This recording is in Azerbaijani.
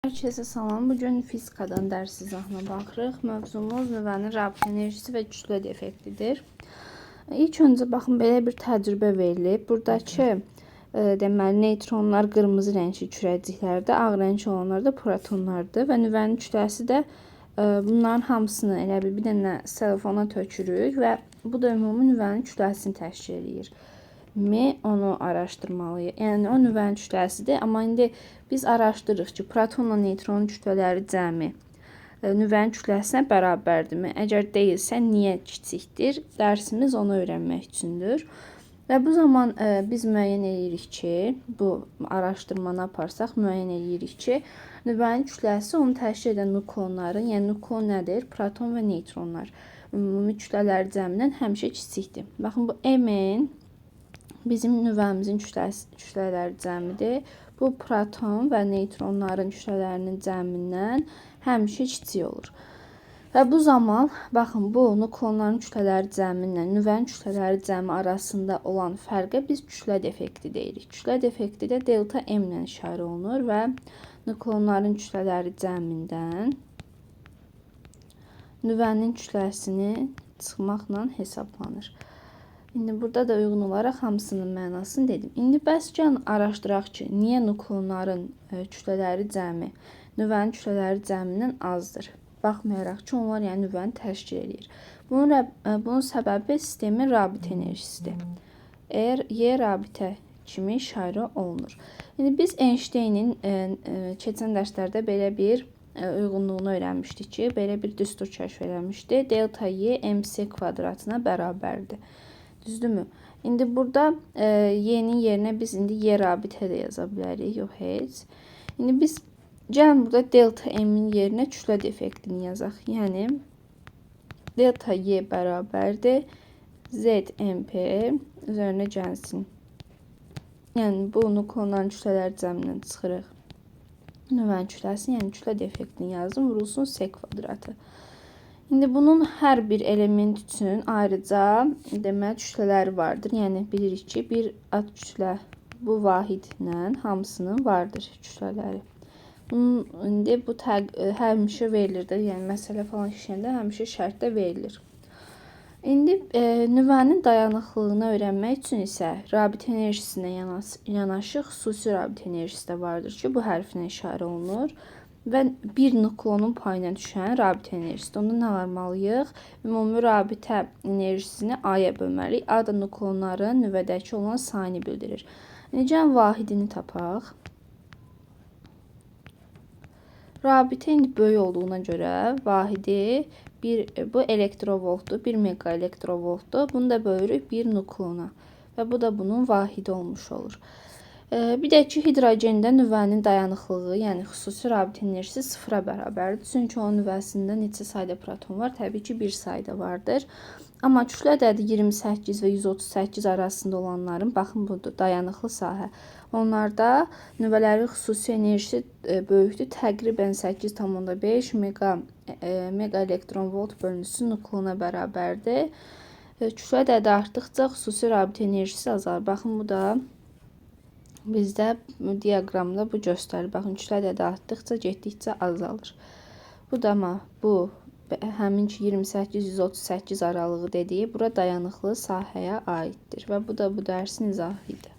Hər kəsə salam. Bu gün fizikadan dərs izahına baxırıq. Mövzumuz nüvənin rabitə enerjisi və kütlə defektidir. İlk öncə baxın belə bir təcrübə verilib. Buradakı deməli neytronlar qırmızı rəngli kürəciklərdə, ağ rəngli olanlar da protonlardır və nüvənin kütləsi də bunların hamısını elə bir dənə selofana tökürük və bu da ümumi nüvənin kütləsini təşkil eləyir. Mi onu araşdırmalıyıq. Yəni o nüvənin kütləsidir, amma indi biz araşdırırıq ki, protonla neytronun kütlələri cəmi nüvənin kütləsinə bərabərdirmi? Əgər deyilsə, niyə kiçikdir? Dərsimiz onu öyrənmək üçündür. Və bu zaman biz müəyyən eləyirik ki, bu araşdırmanı aparsaq, müəyyən eləyirik ki, nüvənin kütləsi onu təşkil edən nukleonların, yəni nukleon nədir? Proton və neytronlar ümumi kütlələri cəmindən həmişə kiçikdir. Baxın, bu Mn bizim nüvəmizin kütlələri cəmidir. Bu proton və neytronların kütlələrinin cəmindən həmişə kiçik olur. Və bu zaman, baxın, bu nukleonların kütlələri cəmindən nüvənin kütlələri cəmi arasında olan fərqə biz kütlə defekti deyirik. Kütlə defekti də delta M ilə işarə olunur və nukleonların kütlələri cəmindən nüvənin kütləsini çıxmaqla hesablanır. İndi burada da uyğun olaraq hamısının mənasını dedim. İndi bəs gəlin araşdıraq ki, niyə nukleonların kütlələri cəmi nüvənin kütlələri cəmindən azdır? Baxmayaraq ki, onlar yəni nüvəni təşkil eləyir. Bunun səbəbi sistemin rabitə enerjisidir. R, Y rabitə kimi işarə olunur. İndi biz Einsteinin keçən dərslərdə belə bir uyğunluğunu öyrənmişdik ki, belə bir düstur kəşf eləmişdi. Delta Y MC kvadratına bərabərdir. Düzdürmü? İndi burada Y-nin yerinə biz indi Y rabitə də yaza bilərik. Yox, heç. İndi biz gəlin burada delta M-in yerinə kütlə defektini yazaq. Yəni delta Y bərabərdir ZMP üzərinə gəlsin. Yəni bu nukleonların kütlələri cəmindən çıxırıq. Nüvənin kütləsini, yəni kütlə defektini yazdım. Vurulsun S kvadratı. İndi bunun hər bir element üçün ayrıca deməli kütlələri vardır. Yəni bilirik ki, bir at kütlə bu vahidlə hamısının vardır kütlələri. Bunun indi bu həmişə verilir də, yəni məsələ falan işləyəndə həmişə şərtdə verilir. İndi nüvənin dayanıqlığını öyrənmək üçün isə rabitə enerjisinə yanaşı xüsusi rabitə enerjisi də vardır ki, bu hərflə işarə olunur. Və bir nukleonun payına düşən rabitə enerjisidir. Onda nə varmalıyıq? Ümumi rabitə enerjisini A-ya bölməliyik. A da nukleonların nüvədəki olan sayını bildirir. Necə vahidini tapaq? Rabitə indi böyük olduğuna görə vahidi bu elektrovoltdur, 1 mega elektrovoltdur. Bunu da bölürük bir nukleona və bu da bunun vahidi olmuş olur. Bir də ki, hidrogendə nüvənin dayanıqlığı, yəni xüsusi rabitə enerjisi sıfıra bərabərdir. Çünki onun nüvəsində neçə sayda proton var? Təbii ki, bir sayda vardır. Amma kütlə ədədi 28 və 138 arasında olanların, baxın budur, dayanıqlı sahə. Onlarda nüvələrin xüsusi enerjisi böyükdür. Təqribən 8,5 mega elektron volt bölünsün nukleona bərabərdir. Kütlə ədədi artdıqca xüsusi rabitə enerjisi azalır. Baxın, bu da bizdə diaqramda bu göstərir. Baxın, kütlə ədədi artdıqca, getdikcə azalır. Bu da amma bu həmin ki 28-138 aralığı dediyi bura dayanıqlı sahəyə aiddir və bu da bu dərsin izahı idi.